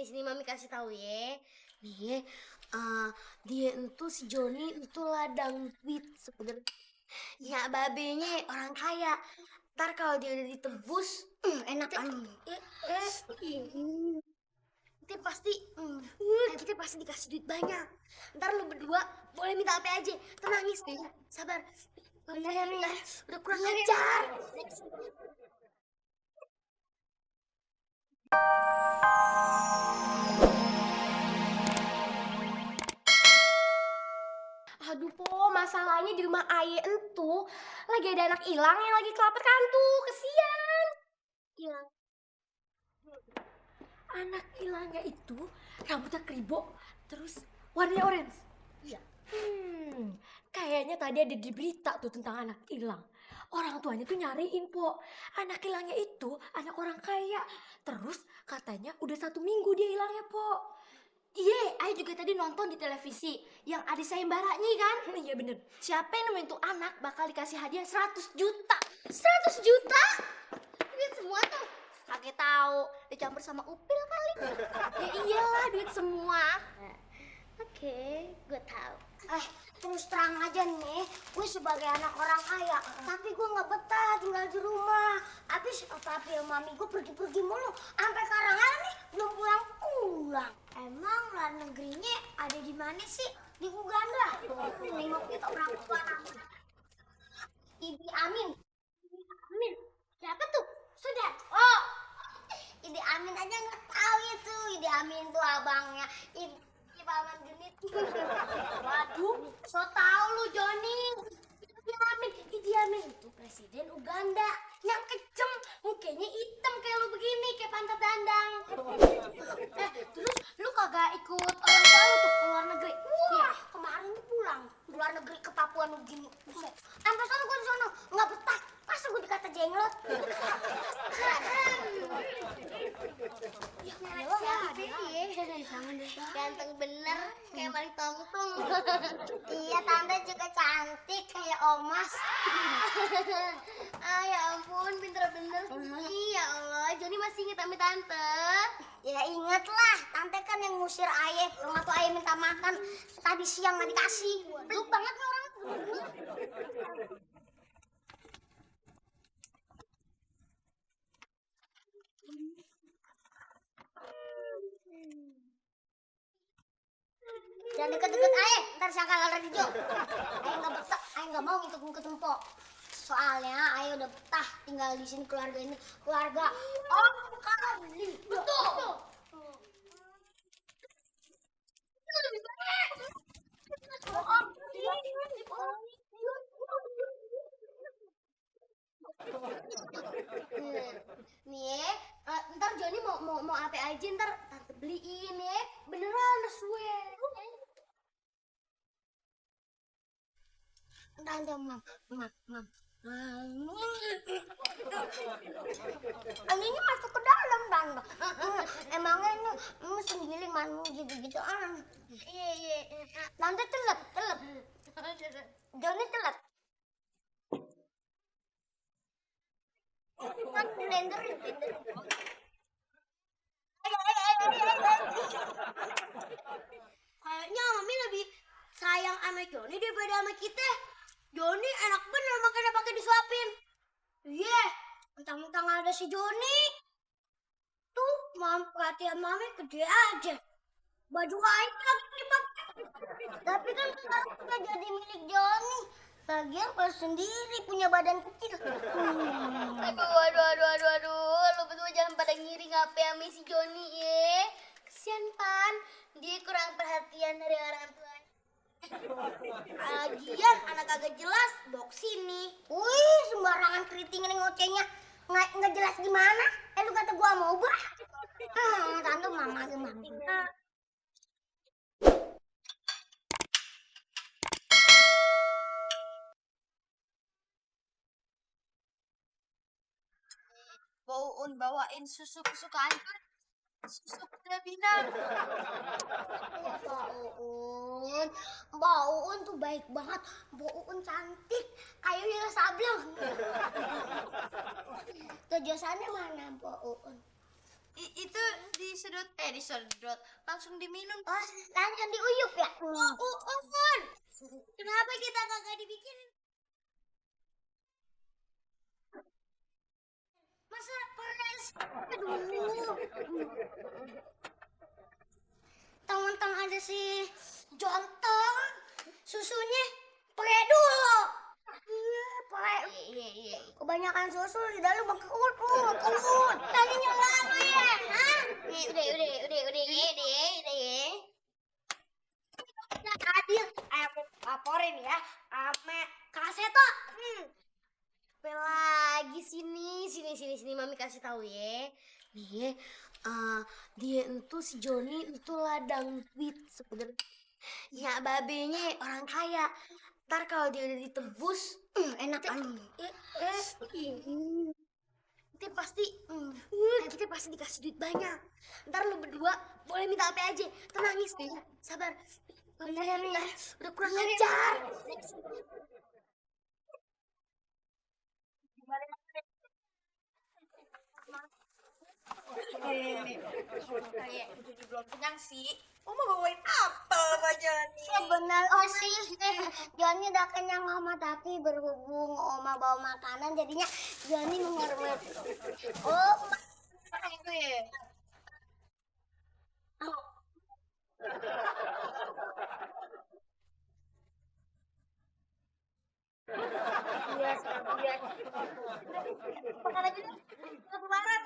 sini Mami kasih tahu ya. Nih, dia itu si Joni itu ladang duit sebenarnya. Ya babenya orang kaya. Ntar kalau dia udah ditebus, enak kan? Kita pasti, kita pasti dikasih duit banyak. Ntar lu berdua boleh minta apa aja. Tenangis, sabar. Bener ya nih, udah kurang ajar. Aduh po, masalahnya di rumah Aye entu lagi ada anak hilang yang lagi kelapet kantu, kesian. Hilang. Anak hilangnya itu rambutnya keribo, terus warnanya orange. Iya. Kayaknya tadi ada di berita tuh tentang anak hilang. Orang tuanya tuh nyariin, Po. Anak hilangnya itu anak orang kaya. Terus katanya udah 1 minggu dia hilangnya, Po. Iya, Aye juga tadi nonton di televisi yang ada sayembaranya kan? Iya bener. Siapa yang nemuin tuh anak bakal dikasih hadiah 100 juta. 100 juta? Duit semua tuh. Kakek tahu, dicampur sama upil kali. Ya iyalah, duit semua. Oke, gue tahu. Terus terang aja nih, gue sebagai anak orang kaya, tapi gue nggak betah tinggal di rumah. Habis papi sama mami gue pergi-pergi mulu, sampai karangan nih belum pulang-pulang. Emang luar negerinya ada di mana sih? Di Uganda. Nengok kita orang tua. Idi Amin. Idi Amin. Siapa tuh? Sudah. Oh, Idi Amin aja nggak tahu itu. Idi Amin tuh abangnya. Paman genit. Waduh, so tau lu Joni. Idi Amin itu presiden Uganda yang kejem, mukanya hitam kayak lu begini, kayak pantat dandang. Terus lu kagak ikut orang tua lu tuh ke luar negeri? Wah, kemarin tuh pulang luar negeri ke Papua Nugini. Buset. Sampai sana gue di sono nggak betah. Pas gue dikata jenglot. Ganteng bener, kayak Mali Tongtong. Iya, tante juga cantik kayak Omas. Ya ampun, pinter bener. Ya Allah, Joni masih inget sama tante. Ya inget lah, tante kan yang ngusir Aye. Waktu Aye minta makan tadi siang nggak dikasih. Belum banget nih orang. Jangan deket-deket Aye, ntar sangka lari hijau. Aye nggak betah, Aye nggak mau ngikut tempo. Soalnya Aye udah betah tinggal di sini keluarga ini, keluarga Om Karli. Betul. Nih, ntar Joni mau apa aja ntar tante beliin ya. Beneran, I swear. Tante, mam. Ini masuk ke dalam, tante. Emangnya ini sendiri manu gitu-gitu. Iya. Tante telat. Joni telat. Kan blender. Kayaknya Mami lebih sayang sama Joni daripada sama kita. Joni enak bener makanya pakai disuapin. Iya, mentang-mentang ada si Joni. Tuh, perhatian Mami gede aja. Baju kain lagi dipakai. Tapi kan sekarang udah jadi milik Joni. Lagian pas sendiri punya badan kecil. Aduh. Lu berdua jangan pada ngiri ngapain sama si Joni ya. Kesian Pan, dia kurang perhatian dari orang tuanya. Lagian anak agak jelas bawa sini. Wih, sembarangan keriting ngocehnya. Nggak jelas gimana. Lu kata gua mau ubah. Tante mama. Uun bawain susu kesukaan kan? Susu kuda bintang. Mbak Uun tuh baik banget. Mbak Uun cantik. Kayak Wira Sableng. Tujuannya mana Mbak Uun? Itu disedot, langsung diminum. Oh, langsung diuyup ya? Fon. Kenapa kita kagak dibikinin? Masa peres? Aduh. Tentang ada si Jontong. Susunya pakai dulu. Iya. Kebanyakan susu di dalam mengkerut. Tadinya lalu ya. Hah? Udah ya. Nah, Adil, aku laporin ya, ame Kak Seto. Lagi sini, Mami kasih tahu ya. Nih, dia itu si Joni itu ladang duit sebenarnya. Ya babenya orang kaya. Ntar kalau dia udah ditebus, enak kita pasti dikasih duit banyak. Ntar lu berdua boleh minta apa aja. Tenangis deh, sabar. Bentar ya nih, udah kurang ajar. Belum kenyang sih. Oma bawain apel Kak Joni. Sebenarnya sih Joni udah kenyang Oma, tapi berhubung Oma bawa makanan jadinya Joni menghormati. Oh, Itu ya. Makan aja deh. Kemarin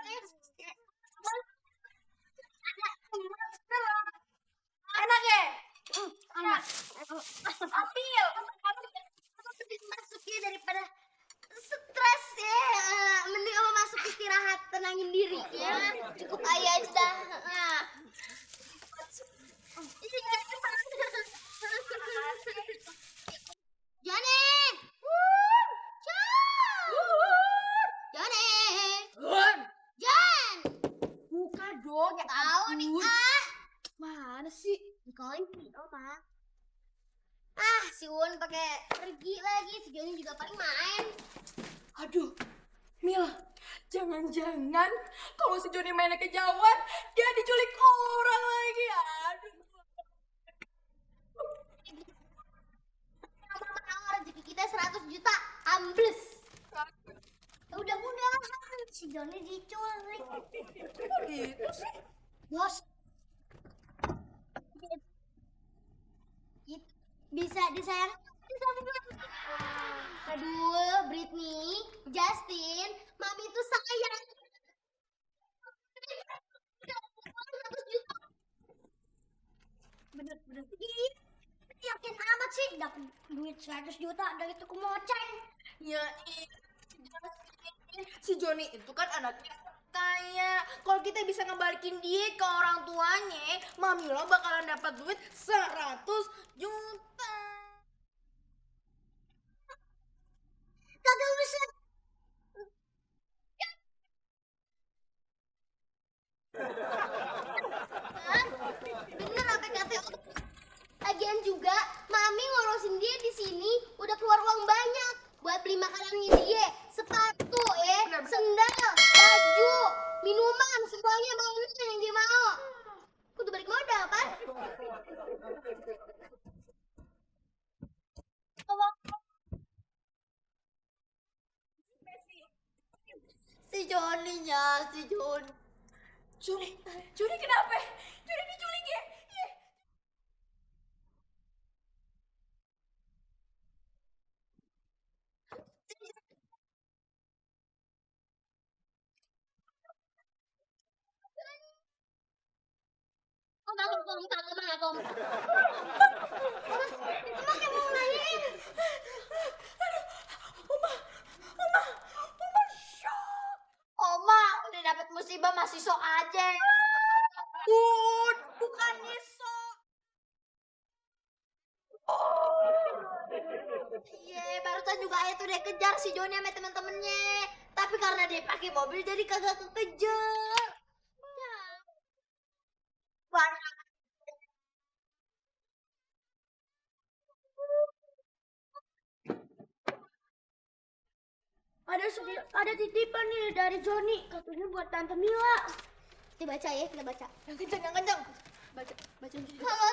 enak ya? Enak. Apil. Masuknya daripada stres ya. Mending Oma masuk istirahat, tenangin diri ya. Cukup aja aja dah. Joni. Joni. Jan. Buka dong, ya Tahu nih ampun. Mana sih? Calling Oma. Si Won pakai pergi lagi, si Joni juga paling main. Aduh, Mil, jangan-jangan kalau si Joni mainnya kejauhan, dia diculik orang lagi. Aduh. Sama rezeki kita 100 juta, ambles. Udah si Joni diculik. Gitu sih. Bos. Bisa disayang. Aduh, Britney, Justin, Mami tuh sayang. 100 juta. Bener. Yakin amat sih dapat duit 100 juta dari tukang moceng. Ya, si Joni itu kan anaknya kaya. Kalau kita bisa ngebalikin dia ke orang tuanya, Mami lo bakalan dapat duit 100 juta. Kagak usah. Bener apa kata Lagian juga Mami ngorosin dia di sini udah keluar uang banyak buat beli makanannya dia, sepatu, sendal, baju, minuman, semuanya banyak yang dia mau. Kudu balik modal, Pak. Si Joni. Joni kenapa? Joni diculik ya? Iya. Kom. Emang yang mau ngelahirin? Oma udah dapet musibah masih sok aja. Bukannya sok. Iya, barusan juga ayah tuh dia kejar si Joni sama temen-temennya. Tapi karena dia pakai mobil jadi kagak kekejar. Ya. Banyak. Ada titipan nih dari Joni, katanya buat Tante Mila. Kita baca ya, kita baca. Yang kencang, yang kencang. Baca, baca. Kalau